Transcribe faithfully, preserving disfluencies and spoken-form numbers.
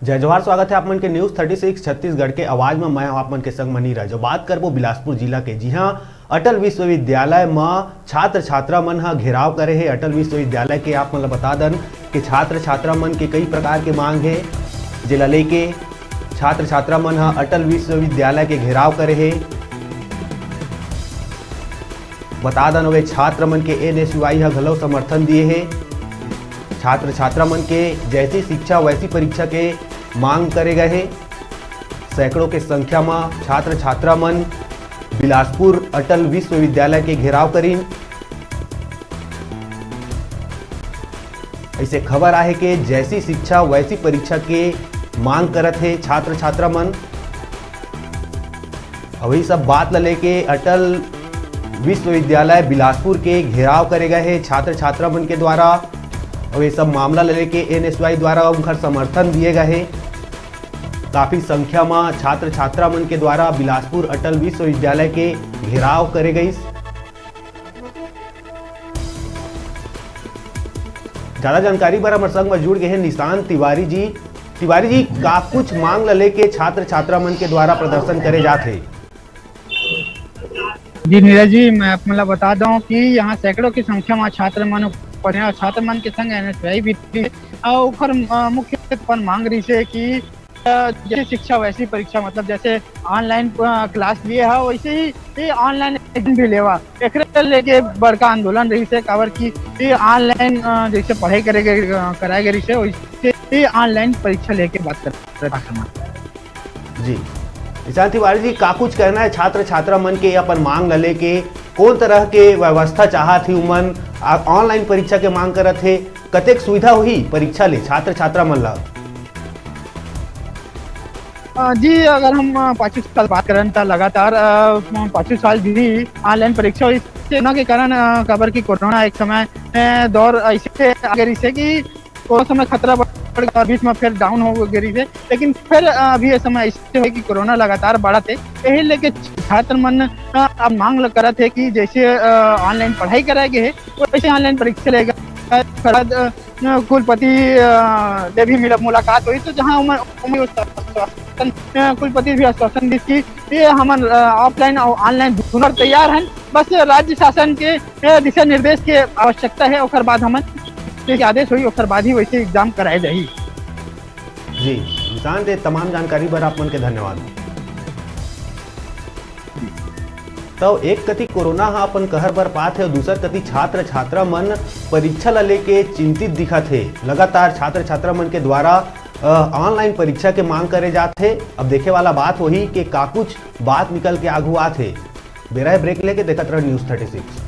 जय जोहार, स्वागत है आप मन के न्यूज़ थर्टी सिक्स छत्तीसगढ़ के आवाज में। मैं हूं आप मन के संग मनीरज। जो बात करबो बिलासपुर जिला के, जिहां अटल विश्वविद्यालय म छात्र छात्रा मन ह घेराव करे हे अटल विश्वविद्यालय के। आप मन ल बता दन कि छात्र छात्रा मन के कई प्रकार के मांग हे, जेला लेके छात्र छात्रा मन ह अटल विश्वविद्यालय के घेराव करे हे। बता दन, वे छात्र मन के एनएसयूआई ह घलो समर्थन दिए हे। छात्र छात्रा मन के जैसी शिक्षा वैसी परीक्षा के मांग करे गए हे। सैकड़ों के संख्या म छात्र छात्रा मन बिलासपुर अटल विश्वविद्यालय के घेराव करिन। ऐसे खबर आहे के जैसी शिक्षा वैसी परीक्षा के मांग करत हे छात्र छात्रा मन। अउ वही सब बात ल लेके अटल विश्वविद्यालय बिलासपुर के घेराव करे गए हे छात्र छात्रा मन के द्वारा। अउ ये सब मामला ल लेके एनएसयूआई द्वारा उनकर समर्थन दिए गए हे। काफी संख्या म छात्र छात्रा मन के द्वारा बिलासपुर अटल विश्वविद्यालय के घेराव करे गइस। ज्यादा जानकारी बर हमर संग म जुड़ गए हे निशांत तिवारी जी। तिवारी जी, का कुछ मांग ल लेके छात्र छात्रा मन के द्वारा प्रदर्शन करे जात हे? जी नीरज जी, मैं आप मन ला बता दूं कि यहाँ सैकड़ों की संख्या में छात्र मन उपस्थित हैं और छात्र मन के संग एनएसयूआई भी थी। और ओकर, अ, मुख्य अपन मांग रही से कि, अ, जैसे शिक्षा वैसी परीक्षा, मतलब जैसे ऑनलाइन, अ, क्लास लिए है, वैसे ही ये ऑनलाइन एग्जाम भी लेवा। एकरे लेके बड़का आंदोलन रही से, काबर कि ये ऑनलाइन, अ, जैसे पढ़ाई करे गए, अ, कराए गए रही से, वैसे ये ऑनलाइन परीक्षा लेके बात कर, कर जी, निशांत तिवारी जी, का कुछ कहना है छात्र छात्रा मन के अपन मांग ल लेके? कौन तरह के व्यवस्था चाहत ही उमन? आ, ऑनलाइन परीक्षा के मांग करत हे, कतेक सुविधा होही परीक्षा ले छात्र छात्रा मन ला? अ, जी, अगर हम, अ, पाँचों साल बात करन त लगातार, अ, पाँचों साल भी ऑनलाइन परीक्षा होइस। कोरोना के कारण, अ, काबर कि कोरोना एक समय, अ, दौर ऐसे आ गए रहिसे कि कोरोना समय खतरा बढ़ गया, बीच में फिर डाउन हो गए रहिसे, लेकिन फिर, अ, अभी ये समय ऐसे है कि कोरोना लगातार बढ़त है, यही लेके छात्र मन, अ, अब मांग ल-, करत है कि जैसे, अ, ऑनलाइन पढ़ाई कराए गए है, वैसे ऑनलाइन परीक्षा लेगा। ओकर बाद, अ, कुलपति, अ, ले भी मिल-, मुलाकात हुई, तो जहां उमन, उमन आश्वासन, अ, कुलपति भी आश्वासन दिस कि ये हमन, अ, ऑफलाइन और ऑनलाइन दोनों तैयार हैं, बस राज्य शासन के, अ, दिशा निर्देश के आवश्यकता है, ओकर बाद हमन के आदेश हुई, ओकर बाद ही वैसे एग्जाम कराए जाही। जी, निशांत, ये तमाम जानकारी बर आप मन के धन्यवाद। तो एक कति कोरोना ह अपन कहर बरपात हे, दूसर कति छात्र छात्रा मन परीक्षा ला लेके चिंतित दिखत हे। लगातार छात्र छात्रा मन के द्वारा, अ, ऑनलाइन परीक्षा के मांग करे जात हे। अब देखे वाला बात होही के का कुछ बात निकल के आगू आत हे। बेरा हे ब्रेक लेके, देखत रह न्यूज़ थर्टी सिक्स।